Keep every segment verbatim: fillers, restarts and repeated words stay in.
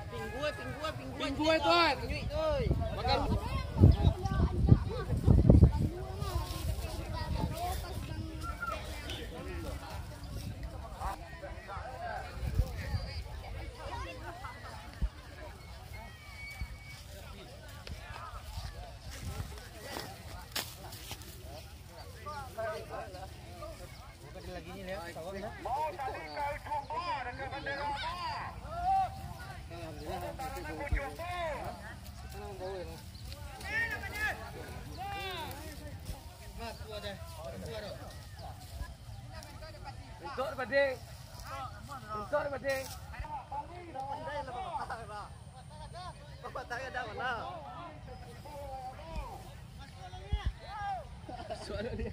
Pinggua, pinggua, pinggua. Pinggua, Tuan. Makan. Entok, Padi. Entok, Padi. Suara dia.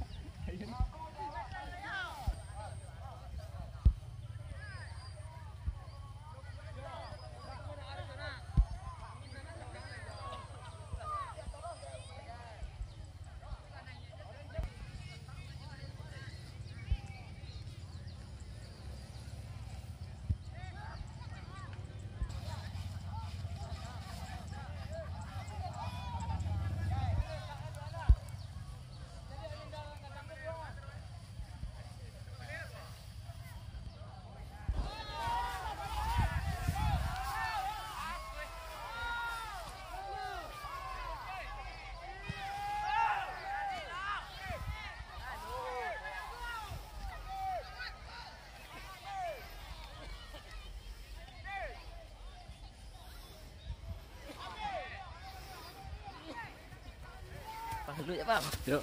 Pahaluik apa? Yo.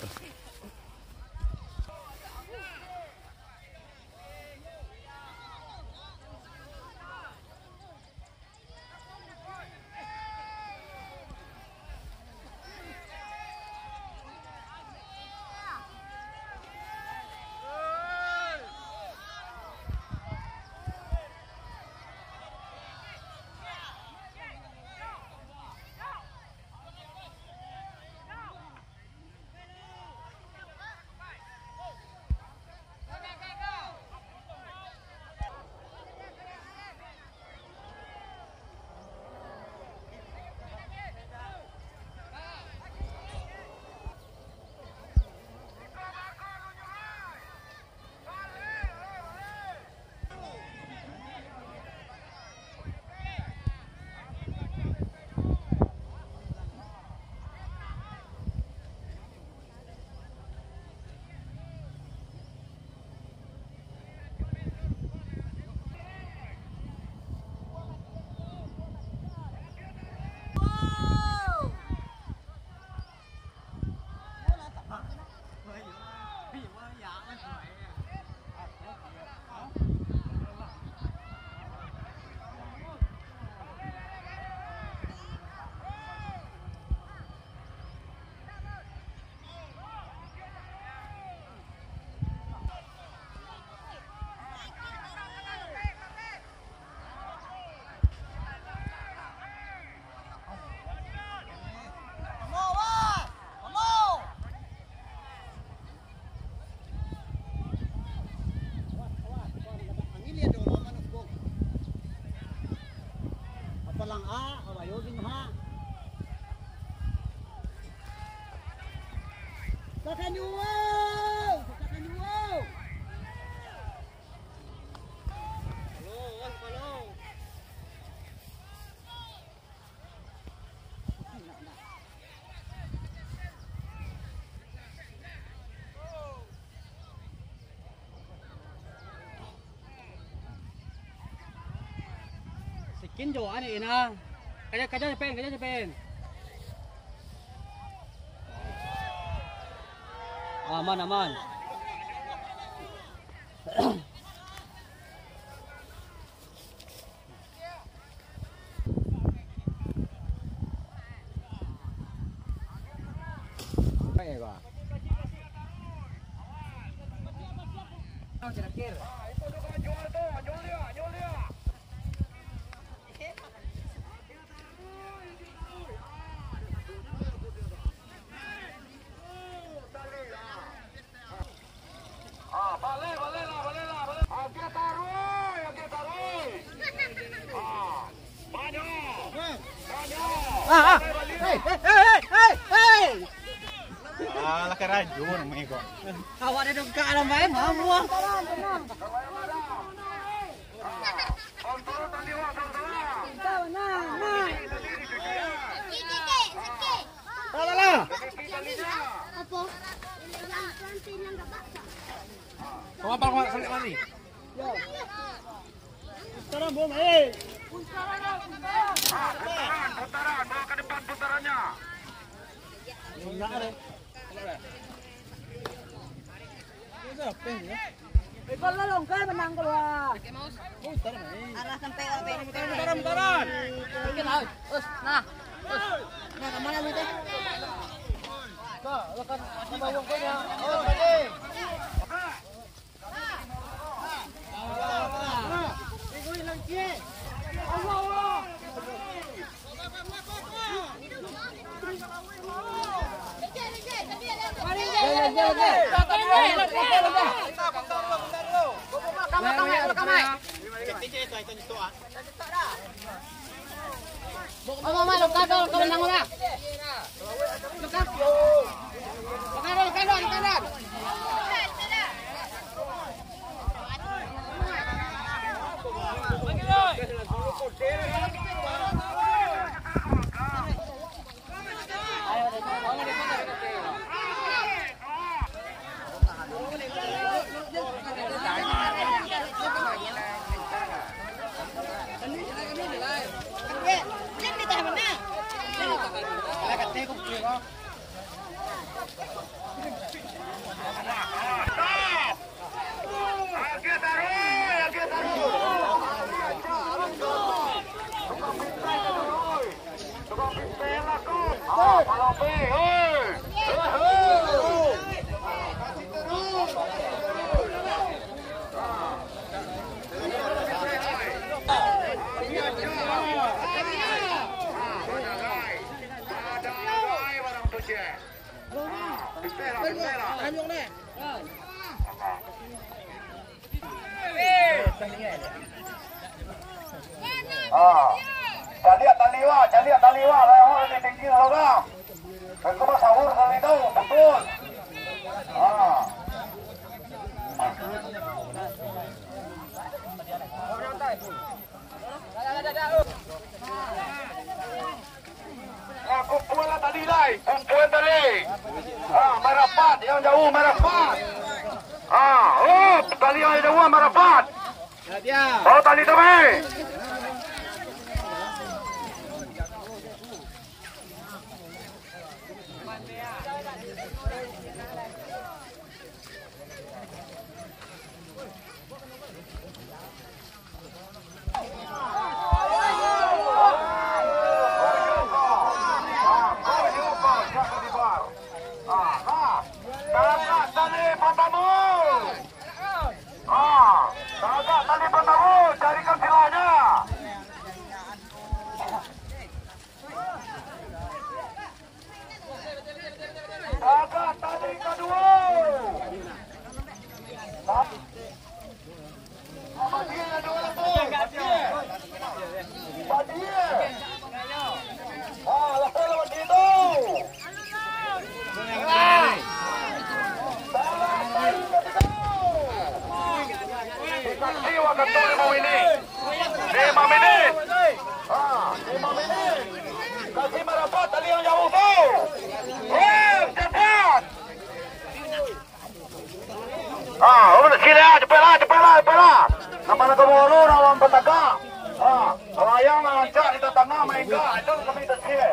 Kabayo gin, ha. Kakan juo! Kakan juo! Halo, halo. Sikin jo ane ina. Kaja, kaja, Pen, kaja, Pen. Aman, aman. Ah, baleh, baleh lah, baleh lah, baleh. Agiah taruih, agiah taruih. Ah, banyak. Banyak. Ah, ah. Hei, hei, hei, hei, hei. Alah, karajo namanya kok. Awak dah dongkak lah, main, mamu ah. Kalau yang ada. Ah, kontrol tadi, Wak, kontrol. Nah, nah. Lah, lah, lah. Apo? Kau apa, kau sampai mari? Sekarang bom, eh. Putaran, putaran, bawa ke depan putarannya. Enggak, eh. Eko lah longkar menang keluar. Arah sampai, arah sampai. Mutaran, mutaran. Mungkin, ah, us, nah, us. Nah, kemana lu teh? Kak, lu kan sama uang punya. Oh, tadi. Ah, caliak tali, Wak, caliak tali, Wak, lah, Wak, di pinggir, Wak. Itu mah sahur tadi tu, betul. Ah. Ah, kumpuan lah tali lai, kumpuan tali. Ah, marapat, yang jauh marapat. Ah, oh, tali yang jauh marapat. Oh, tali tu, eh. Tagak tali pertama, carikan silahnya. Tagak tali kedua. Badia dua ratus. Badia. Badia. Ah, oh, sini lah, cepatlah, cepatlah, cepatlah. Nama nak kamu orang nak orang bertagak? Ah, kalau yang nak rancak di tatangah main gak, itu kami tak sini.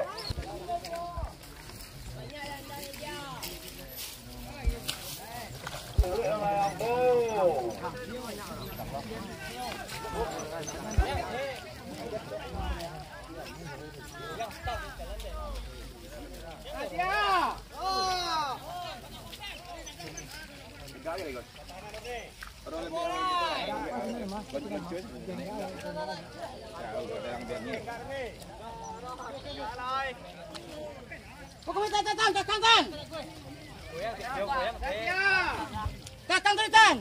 Pokoknya tatang, tatang, tatang. Tatang, tatang.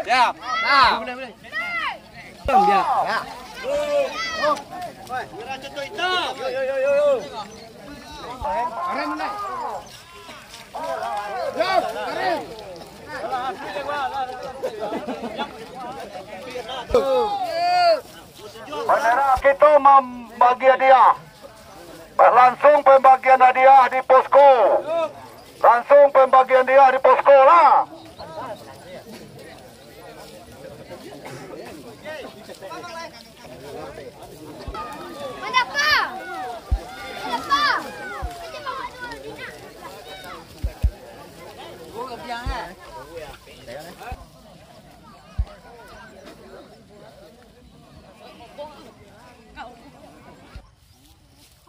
Siap. Nah. Bandera kita membagi hadiah. Langsung pembagian hadiah di posko. Langsung pembagian hadiah di posko lah.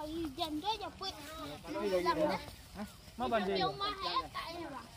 Hujan tu aja, Put. Hilang dah. Di rumah eh, tak payah, Bang.